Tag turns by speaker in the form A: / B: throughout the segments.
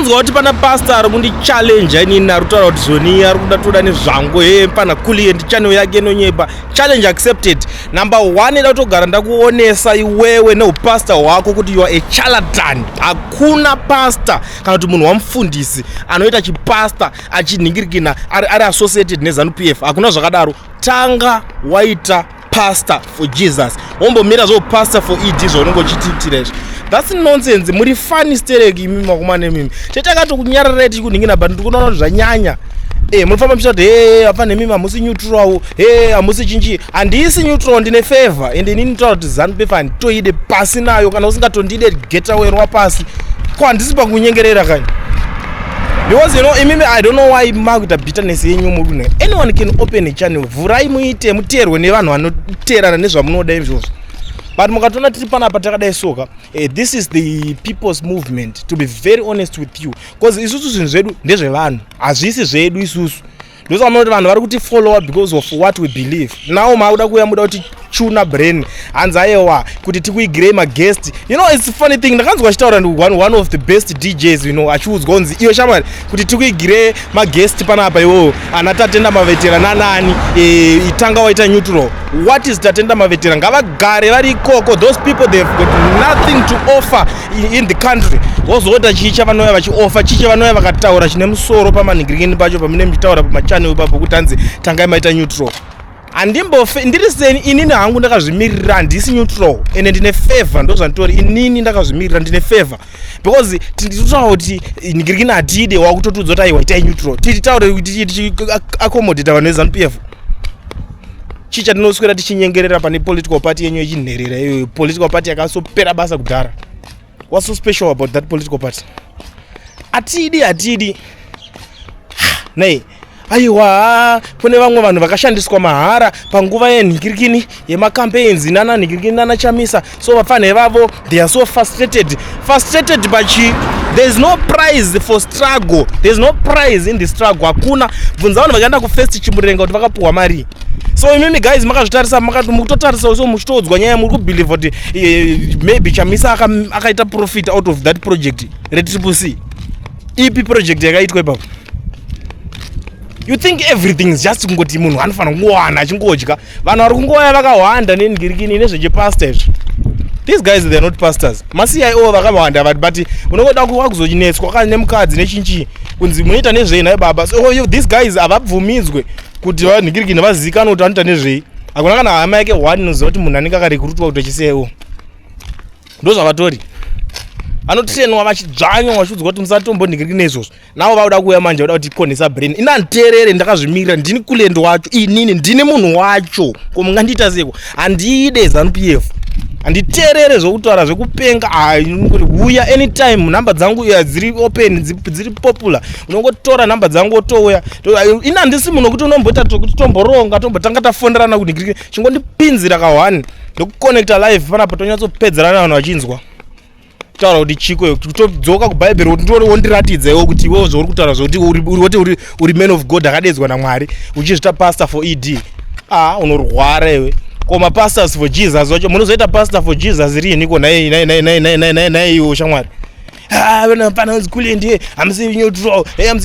A: Ndakanzwa kuti pana pastor ari kundichallenge inini, ari kutaura kuti zvoni ari kuda toda nezvangu. He, pana Kulient, channel yake inonyepa. Challenge accepted. Number one, ida kutogara ndakuonesa iwewe neupastor hwako kuti you are a charlatan. Hakuna pastor kana kuti munhu wamufundisi anoita chipastor achinhingirikina ari associated neZANU PF. Hakuna zvakadaro. Tanga waita pastor for Jesus, wombomira zvopastor for ED zvaunenge uchitiitira izvi. That's nonsense. Muri funny stereki imi, makomana imimi. Chetakatokunyararai tichikunhingina, but ndikunoona kuti zvanyanya. Munofamba muchita kuti he, hapana, imimi hamusi neutral, he, hamusi chinchi. Handisi neutral, ndine favor, ende inini ndinotaura kuti ZANU PF handitoide, pasi nayo. Kana usingatondide, get away, rwa pasi. Ko handisi pakunyengerera kani, because imimi, I don't know why makuita bitterness yenyu murune. Anyone can open a channel. Vhurai muite, muteerwe nevanhu vanoteerana nezvamunoda izvozvo. But mukatoona tiri panapa takadai soka, this is the people's movement, to be very honest with you, because isusu zvinhu zvedu ndezvevanhu, hazvisi zvedu isusu. Ndosaka kuti vanhu vari kutifollowa because of what we believe. Now maakuda kuuya, muda kuti tuna brain, hanzi aiwa, kuti tikuigirei maguest. It's a funny thing, ndakanzwa achitaura one of the best DJs, achiudzwa kunzi, "Iwe shamwari, kuti tikuigire maguest panapa iwowo ana Tatenda Mavetera nanani, itanga waita neutral." What is Tatenda Mavetera? Ngavagare vari ikoko. Those people, they've got nothing to offer in the country. Wozoita chii chavanouya vachioffer? Chii chavanouya vakataura chine musoro pamanhingirikini pacho pamune muchitaura pamachannel ipapo kuti hanzi tangai maita neutral? Handimbofe ndiri seni. Inini hangu ndakazvimirira, handisi neutral, ende ndine favor. Ndo zvanditori inini, ndakazvimirira, ndine favor, because tinotaura kuti nhingirikini hatide, wakutotiudza kuti aiwa, itai neutral. Tititaure kuti tichiaccommodata vanhu veZANU PF? Chii chatinoswera tichinyengerera pane political party yenyu yechinherera iyoyo? Political party yakasopera basa kudhara. What's so special about that political party? Hatidi, hatidi. Nei? Aiwa, kune vamwe vanhu vakashandiswa mahara panguva yenhingirikini yemacampaigns nana nhingirikini nana Chamisa, so vapfanhe vavo, they are so frustrated. Frustrated pachi? There is no prize for struggle. There is no prize in the struggle. Hakuna. Bvunza vanhu vakaenda kufirst Chimurenga kuti vakapuhwa mari. So imimi guys makazvitarisa, mukutotarisa so muchitoudzwa nyaya, muri kubelieve kuti maybe Chamisa akaita profit out of that project reTriple C. Ipi project yakaitwa ipapo? You think everything is just kungoti munhu anofanira kungowana achingodya. Vanhu vari kungouya vakawanda nenhingirikini nezvechipasta izvi. These guys, they are not pastors. MaCIO vakawanda, but unongoda wakuzochinetswa kana nemukadzi nechinchi kunzi munoita nezvei nhai baba? So these guys havabvumidzwe kuti vanhingirikini vazivikanwe kuti vanoita nezvei. Hakuna kana hama yake one inoziva kuti munhu anenge akarekrutwa kuti achiCIO. Ndo zvavatori, vanotrainwa vachidzvanywa, vachiudzwa kuti musatombonhingiriki neizvozvo. Navo vakuda kuuya manje, vada kuti konesa brain. Ini handiteerere, ndakazvimirira. Ndini Kulient wacho, inini ndini munhu wacho. Ko mungandiita seko? Handide ZANU PF, handiteerere zvokutaura zvekupenga. Uya anytime, nhamba dzangu dziri open, dziri popular. Unongotora nhamba dzangu wotouya. Ini handisi munhu wekuti unomboita kuti tomboronga, tombotanga tafonderana kuti chingondipinzira ka1, ndokuconnecta live panapa, tonyatsopedzerana vanhu vachinzwa taura kuti chiko. Todzoka kubhaibheri kuti ndori wondiratidza iwo kuti iwewo zvauri kutaura zvokuti uri woti uri man of God akadedzwa naMwari, uchizvita pastor for ED. Ah, unorwara iwe. Ko mapastors for Jesus wacho, munozoita pastor for Jesus riiniko naiwo shamwari? Panonzi Kulient, hamusi neutral.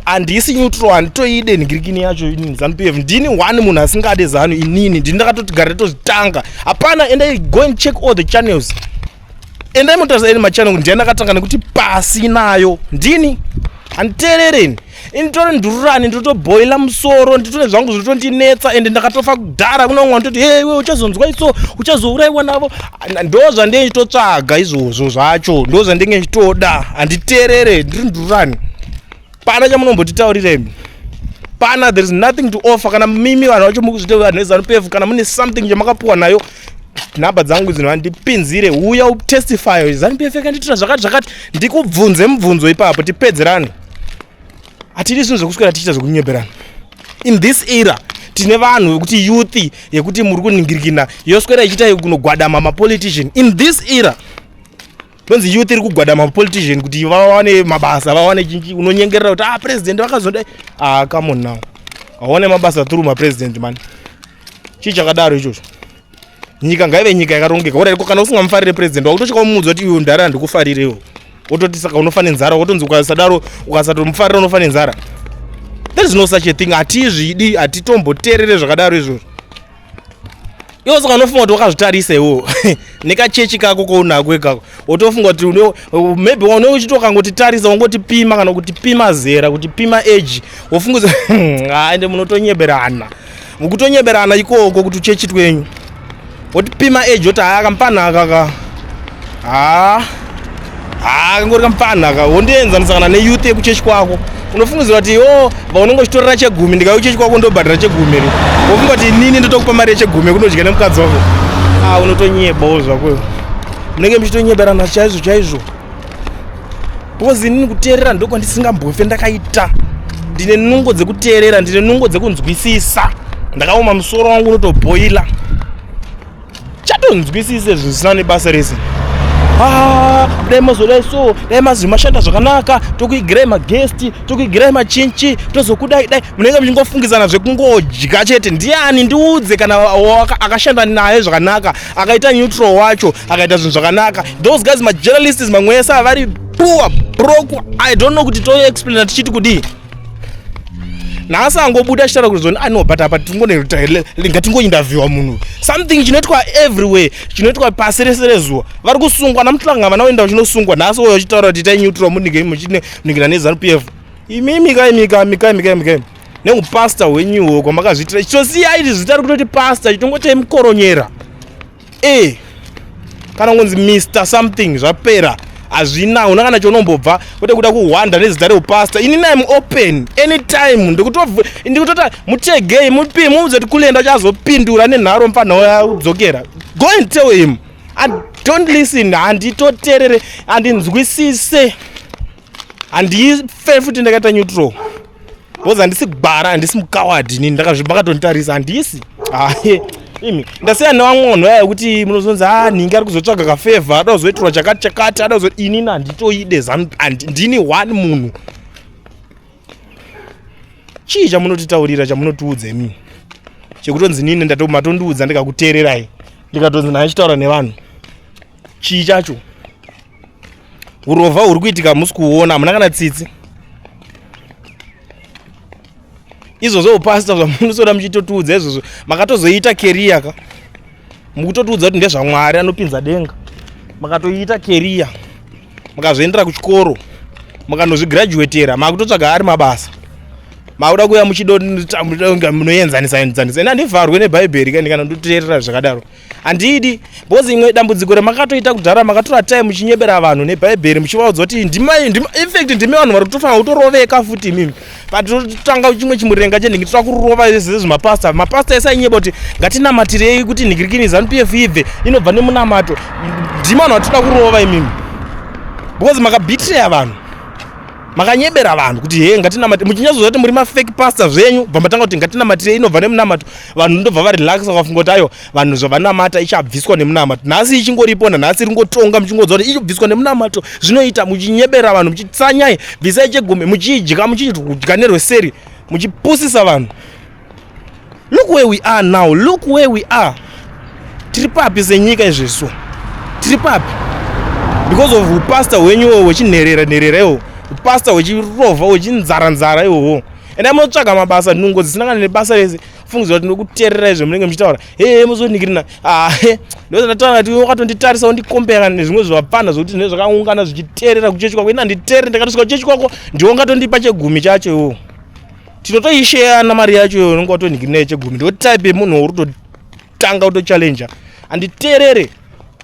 A: Handisi neutral, handitoide nhingirikini yacho ZANU PF. Ndini one munhu asingade ZANU. Inini ndini ndakatoti gara tozvitanga. Hapana. Endai, go and check all the channels. Endai mutarisa eni machannel, ndiani ndakatanga nekuti pasi nayo? Ndini. Handiteerereni. Ini tori ndururani, ndotobhoila musoro, nditone zvangu zvotondinetsa, ende ndakatofa kudhara. Kuna umwe anototi, "He, iwe uchazonzwa iso, uchazourayiwa navo." Ndo zvandenge ndichitotsvaga izvozvo zvacho, ndo zvandenge ndichitoda. Handiteerere, ndiri ndururani. Pana chamunombotitaurira imi pana. There is nothing to offer. Kana mimi vanhu vacho mukuzvite vanhu veZANU PF, kana mune something chamakapuwa nayo, nhamba dzangu dzino, handipinzire. Uya utestify, "ZANU PF yakandiitira zvakati zvakati." Ndikubvunze mubvunzo ipapo, tipedzerane. Hatidi zvinhu zvekuswera tichiita zvekunyeberana. In this era tine vanhu vekuti youth yekuti muri kuningirikina yoswera ichiita kunogwadama mapolitician. In this era ndonzi youth iri kugwadama mapolitician kuti vawane mabasa, vawane chinchi. Unonyengerera kuti, "Ah, president vakazodai." Ah, come on now. Vawane mabasa through mapresident man? Chii chakadaro ichocho? Nyika ngaive nyika yakarongeka. Oraiko kana usingamufarire president, wakutosvika umuudza kuti, "Iwe ndara, handikufarirewo." Wototi saka unofa nenzara, wotonzi ukasadaro, ukasatomufarira unofa nenzara. There is no such a thing. Hatizvidi, hatitomboteerere zvakadaro izvozvo. Iwo saka unofunga kuti wakazvitarisa iwo nekachechi kako kounako ikako, wotofunga kuti maybe une uchiti ukangotitarisa wongotipima kana kuti pima zera, kuti pima age, wofunga ende munotonyeberana, mukutonyeberana ikoko kuti uchechi twenyu, wotipima age, woti haa, kamupana akaka, haa haa, kangori kamupana aka, wondienzanisa kana neyouth yekuchechi kwako. Unofungidzira kuti iwo vaunenge uchitorera chegumi, ndikauya kuchechi kwako ndobhadhara chegumi ri, wofunga kuti inini ndotokupa mari yechegumi yekunodya nemukadzi wako? A, unotonyebawo zvako, munenge muchitonyeberana chaizvo chaizvo, because inini kuteerera ndokwandisingambofe ndakaita. Ndine nungo dzekuteerera, ndine nungo dzekunzwisisa. Ndakaoma musoro wangu unotobhoila, chatonzwisise zvinhu zvisina nebasa rese. Ah, dai mazodai so, dai mazi mashanda zvakanaka, tokuigirai magesti, tokuigirai machinchi, tozokudai dai. Munenge muchingofungizana zvekungodya chete. Ndiani, ndiudze kana akashanda naye zvakanaka, akaita neutral wacho, akaita zvinhu zvakanaka? Those guys, majournalists mamwe ese avari poor, broke. I don't know kuti toexplaina tichiti kudii. Nhasi angobuda achitaura kuti zoni ano, but apa ngatingointerviewa munhu, something chinoitwa everywhere, chinoitwa pasi rese rezuva. Vari kusungwa namutlanga, vana voenda vachinosungwa. Nhasi uyo achitaura kuti itai neutral, munenge muchiningira neZANU PF. Imimi kai, mika mika mika mika neupasta hwenyuwo kwamakazviitira. Chitosiyai zita rikutoti pasta, chitongotei mukoronyera e kana kunzi Mr something, zvapera, hazvina una kana chaunombobva kwete kuda kuhwanda nezita reupasta. Inini im open anytime, ndikutota mutegei, mupi muudze kuti kulenda chazopindura nenharo mufanha udzokera. Go and tell him I don't listen, handitoterere, handinzwisise, handife futi ndakaita neutral, because handisi gwara, handisi mukawadhi. Inini ndakazvibakatonditarisa, handisi haye imi. Ndasiyana nevamwe vanhu vaya yekuti munozonzi a nhingi ari kuzotsvaga kafavour, ada kuzoitirwa chakati chakati, ada kuzo. Inini handitoide. Ndini one munhu. Chii chamunotitaurira, chamunotiudza imini, chekutonzi nini matondiudza ndikakuteererai, ndikatonzi naye chitaura nevanhu? Chii chacho? Urovha huri kuitika musi kuona, hamuna kana tsitsi. Izvozvo upasta zvamunosoda muchitotiudza izvozvo, makatozoita career ka, mukutotiudza kuti ndezvaMwari anopinza denga. Makatoita career, makazoendera kuchikoro, mukanozvigraduatera, makutotsvaga ari mabasa, makuda kuuya muchido munoenzanisa enzanisa. Ine handivharwe nebhaibheri kani kana ndoteerera zvakadaro, handidi, because imwe dambudziko ramakatoita kudhara, makatora time muchinyebera vanhu nebhaibheri, muchivaudza kuti infact ndimi vanhu vari kutofanira kutoroveka futi imimi. Patotanga chimwe chimurenga chenhingi, toda kurova zvezvimapasta. Mapasta ese ainyeba kuti ngatinamatirei kuti nhingirikini ZANU PF ibve, inobva nemunamato. Ndimi vanhu vatinoda kurova imimi, because makabhitireya vanhu, makanyebera vanhu kuti he, ngatinamate, muchinyatsoziva kuti muri mafake pastor zvenyu. Bva matanga kuti ngatinamatirei, inobva nemunamato. Vanhu ndobva varelaxa, vakafunga kuti aiwa, vanhu zvavanamata ichabviswa nemunamato. Nhasi ichingoripo, nanhasi ringotonga, muchingodza kuti ichobviswa nemunamato. Zvinoita muchinyebera vanhu, muchitsanyai, bvisai chegumi, muchidya, muchidya nerweseri, muchipusisa vanhu. Look where we are now, look where we are. Tiri papi senyika izvesu? Tiri papi because of upasta hwenyuwo hwechinherera nherera iwo, upasta hwechirovha, hwechinzara nzara iwowo? Endai munotsvaga mabasa, nungo dzisina kana nebasa rese. Fungidzira kuti ndinokuteerera izvo munenge muchitaura, he, muzonikirina. Ahe, ndozandataura kuti wakatonditarisa, wondikombera nezvimwe zvavapfana zvokuti zvinenge zvakaungana zvichiteerera kuchechi kwako. Ina handiteerere. Ndakatosvika kuchechi kwako, ndiwo ungatondipa chegumi chacho iwowo, tinotoisheyana mari yacho iyoyo unenge watonikirina yechegumi. Ndo type yemunhu uri kutotanga kutochallenja. Handiteerere.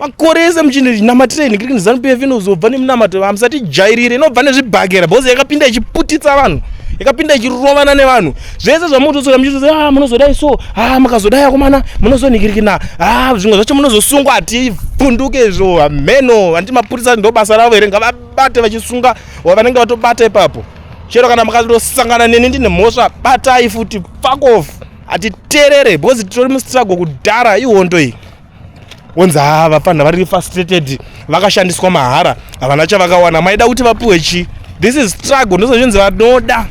A: Makore ese muchinamatirei nigirikini ZANU PF inozobva nemunamato, hamusati jairire. Inobva nezvibhakera, because yakapinda ichiputitsa vanhu, yakapinda ichirovana nevanhu. Zvese zvamunototsora muchitozi ah, munozodai so, ah, mukazodai akomana munozonigirikina, ah, zvimwe zvacho munozosungwa. Hativhunduke izvo, hameno. Handiti mapurisa ndo basa ravo here? Ngavabate vachisunga vanenge vatobata ipapo. Chero kana makatosangana neni ndine mhosva, batai futi, fuck off. Hatiterere because titori mustruggle kudhara. Ihondo iyi. Wonzi haa, vapfanha vari frustrated, vakashandiswa mahara, havana chavakawana. Maida kuti vapiwe chi? This is struggle, ndozvazvinzi vanoda.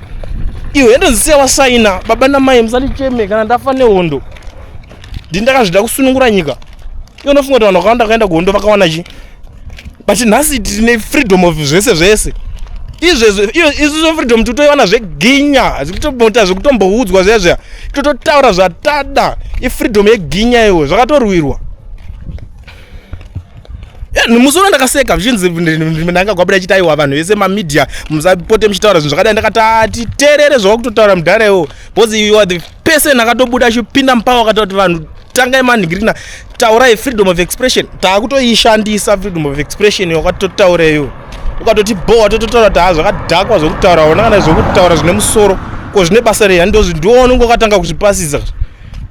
A: Iwe endozisiya wasaina. Baba namai, musandicheme kana ndafa nehondo. Ndini ndakazvida kusunungura nyika. Iwe unofunga kuti vanhu vakawanda vakaenda kuhondo vakawana chi? But nhasi tine freedom of zvese zvese izvezvo. Isusu freedom titoiwana zveginya, zvikutombota, zvekutomboudzwa zviya zviya, tototaura zvatada. Ifreedom yeginya iwe, zvakatorwirwa. Musi uno ndakaseka zvichinzi ndanga gwabuda chiti, "Aiwa, vanhu vese mamedia, musapote muchitaura zvinhu zvakadai." Ndakati, "Atiterere zvavakutotaura mudhara iwo," because you are the person akatobuda achipinda mupower, akataura kuti vanhu tangai manhingirina, taurai, freedom of expression. Taakutoishandisa freedom of expression wakatotaura iwo. Ukatoti bowa, tototaura kuti ha, zvakadhakwa zvokutaura ona kana zvokutaura zvine musoro, ko zvine basa rei? Ndiwo unenge wakatanga kuzvipasisa,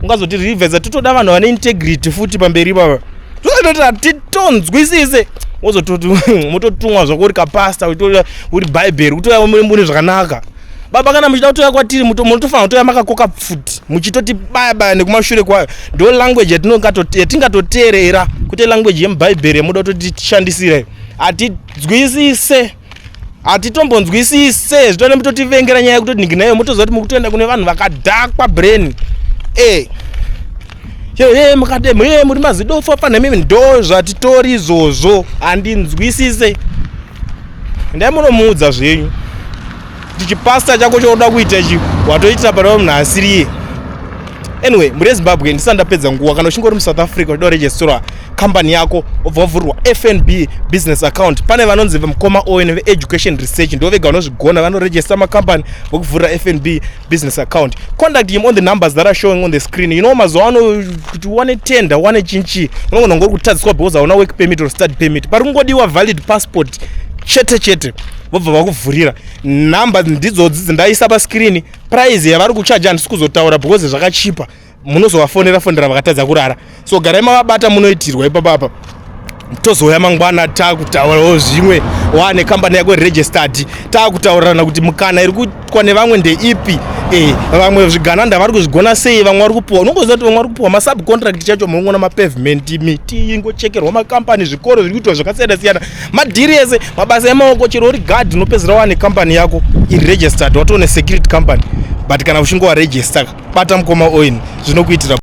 A: ungazoti rivhedza. Totoda vanhu vane integrity futi pamberi ipapa, tototi hatitonzwisise, wozototi mototumwa zvako uri kapasta, uri bhaibheri, kutoya mune zvakanaka. Baba, kana muchida kutoya kwatiri, munotofanira kutoya makakoka pfuti, muchitoti baya baya nekumashure kwayo. Ndo language yatingatoteerera, kwete language yemubhaibheri yamuda kutoti tishandisire. Hatinzwisise, hatitombonzwisise zvitone mutotivengera nyaya yekutoti ninginayo. Mutoziva kuti mukutoenda kune vanhu vakadhakwa brain. E e mukade e muri mazidofo afana mimi, ndo zvatitori izvozvo. Handinzwisise. Ndai munomuudza zvenyu kuti chipasta chako chaunoda kuita ichi watoitira pana munhu asiriye. Anyway, muri yeZimbabwe, ndisati ndapedza nguva, kana uchinge uri muSouth Africa uchida kuregisterwa kambani yako, wobva wavhurirwa FNB business account, pane vanonzi mukoma Owen veEducation Research, ndo vega vanozvigona, vanoregista makambani vokuvhurira FNB business account. Contact him on the numbers that are showing on the screen. Mazuva ano kuti uwane tender, uwane chinchi, unogona kunge uri kutadziswa because hauna work permit or study permit. Pari kungodiwa valid passport chete chete, vobva vakuvhurira. Nhamba ndidzodzi dzindaisa pascreen. Price yavari kuchaja handisi kuzotaura because zvakachipa, munozovafonera fonera vakatadza kurara. So garai mavabata, munoitirwa ipapapa. Tozouya mangwana taakutaurawo zvimwe, wane kambani yako registered, taakutaurirana kuti mukana iri kuitwa nevamwe ndeipi. Vamwe zvigananda vari kuzvigona sei? Vamwe vari kupuwa, unongoziva kuti vamwe vari kupuwa masubcontract chacho. Munoona mapavement, miti ingochekerwa, makambani, zvikoro zviri kuitwa zvakasiyana siyana, madhiri ese, mabasa emaoko, chero uri guard, unopedzera wane kambani yako iri registered, watone security company. But kana uchinge waregister, bata mukoma Owen, zvinokuitira.